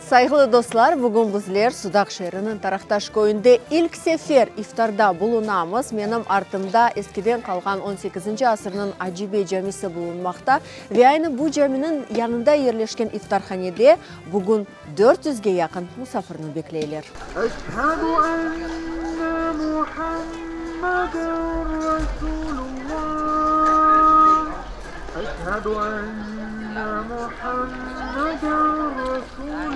Sayğılı dostlar, bugün bizler Sudaq şeeriniñ Taraqtaş köyünde ilk sefer iftarda bulunamız. Menim artımda eskiden qalğan on sekizinci asırnıñ Acı Bey camisi bulunmaqta ve aynı bu caminiñ yanında yerleşken iftarhanede bugün 400ge yaqın musafirni bekleyler. Eşhedü enne Muhammeden Resulullah, Eşhedü enne Muhammeden Resulullah.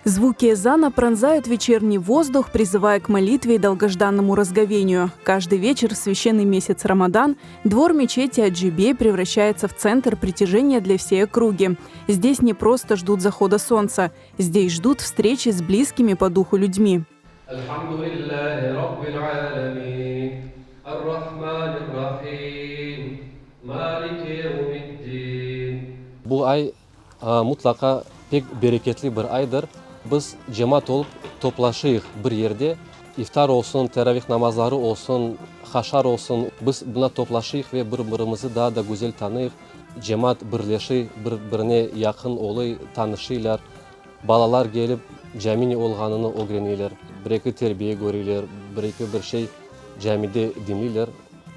Звуки эзана пронзают вечерний воздух, призывая к молитве и долгожданному разговению. Каждый вечер в священный месяц Рамадан двор мечети Аджибей превращается в центр притяжения для всей округи. Здесь не просто ждут захода солнца, здесь ждут встречи с близкими по духу людьми. Elhamdülillahi Rabbil alemin, Errahmanirrahim, Maliki yevmiddin. Bu ay mutlaqa pek bereketli bir aydır. Biz cemaat olıp toplaşıyıq bir yerde, iftar olsun, teravih namazları olsun, haşar olsun, biz buna toplaşıyıq ve bir-birimizi daa da güzel tanıyıq, cemaat birleşiy, bir-birine yaqın oluy, tanışıylar. Balalar kelip cami ne olğanını ögreneyler, bir-eki terbiye köreyler, bir-eki bir şey camide diñleyler,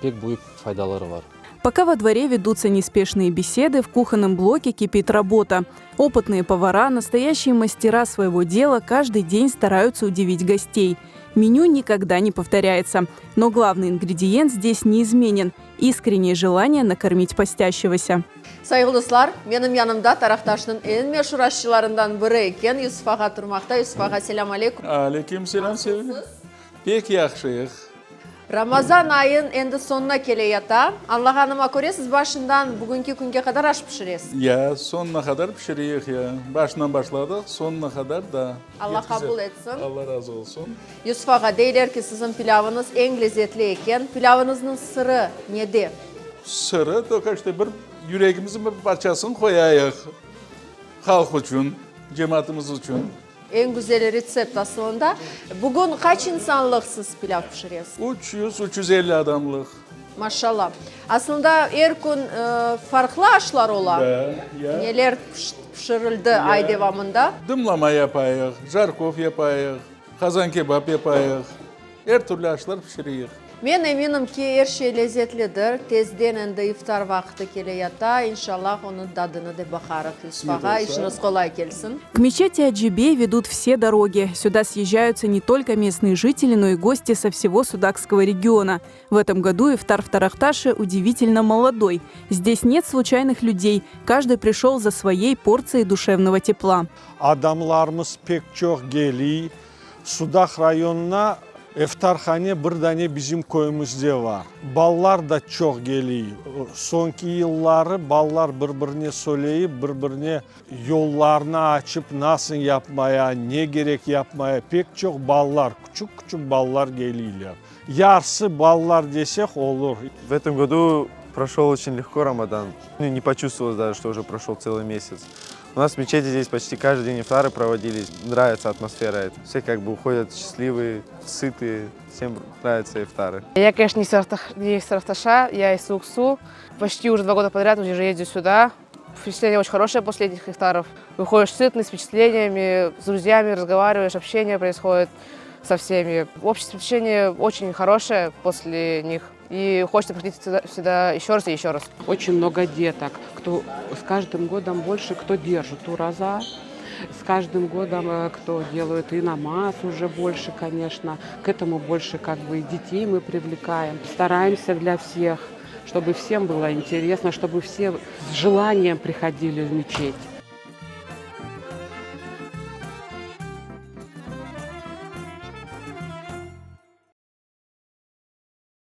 pek büyük faydaları bar. Пока во дворе ведутся неспешные беседы, в кухонном блоке кипит работа. Опытные повара, настоящие мастера своего дела, каждый день стараются удивить гостей. Меню никогда не повторяется. Но главный ингредиент здесь неизменен – искреннее желание накормить постящегося. Sayğılı dostlar, menim yanımda Taraqtaşnıñ eñ meşur aşçılarından biri eken Yusuf ağa turmaqta. Yusuf ağa, selâm aleyküm. Aleyküm selâm, Sevim. Pek yahşıyıq. Ramazan ayın endi soñuna kele yata. Añlağanıma köre, siz başından bugünki künge qadar aş pişiresiz. Ya, soñuna qadar pişireyik, ya. Başından başladıq, soñuna qadar da. Alla qabul etsin. Alla razı olsun. Yusuf ağa, deyler ki, siziñ pilâvıñız eñ lezetli eken. Pilâvıñıznıñ sırı nede? Sırı, tolko işte bir yüregimizniñ bir parçasını qoyayıq halq içün, cemaatımız içün. Eñ güzel retsept asılında. Bugün qaç insanlıq siz pilâv pişiresiz? 300, 350 adamlıq. Maşallah. Aslında er kün farqlı aşlar ola. Da, ya. Neler pişirildi ay devamında? Dımlama yapayıq, jarkov yapayıq, qazan kebap yapayıq. Er türlü aşlar pişireyik. Men eminim ki, er şey lezetlidir. Tezden endi iftar vaqtı kele yata. İnşallah, onıñ tadını da baqarıq. Yusuf ağa, işiñiz qolay kelsin. К мечети Аджибей ведут все дороги. Сюда съезжаются не только местные жители, но и гости со всего Судакского региона. В этом году ифтар в Тарахташе удивительно молодой. Здесь нет случайных людей. Каждый пришел за своей порцией душевного тепла. Adamlarımız pek çoq keliy. Sudaq rayonına iftarhane bir dane bizim köyümizde bar. Ballar da çoq keliy. Soñki yılları ballar bir-birine söyleyip, bir-birine yollarnı açıp, nasıl yapmaya, ne kerek yapmaya, pek çoq ballar, küçük-küçük ballar keliyler. Yarısı ballar desek olur. В этом году прошел очень легко Рамадан. Ну, не почувствовал даже, что уже прошел целый месяц. У нас в мечети здесь почти каждый день ифтары проводились. Нравится атмосфера. Все как бы уходят счастливые, сытые. Всем нравятся ифтары. Я, конечно, не из Саракташа, я из Суук-Су. Почти уже 2 года подряд уже ездю сюда. Впечатление очень хорошее после этих ифтаров. Выходишь сытный, с впечатлениями, с друзьями разговариваешь, общение происходит со всеми. Общее впечатление очень хорошее после них. И хочется приходить сюда, сюда еще раз и еще раз. Очень много деток, кто с каждым годом больше, кто держит ураза, с каждым годом, кто делает и намаз уже больше, конечно. К этому больше как бы и детей мы привлекаем. Стараемся для всех, чтобы всем было интересно, чтобы все с желанием приходили в мечеть.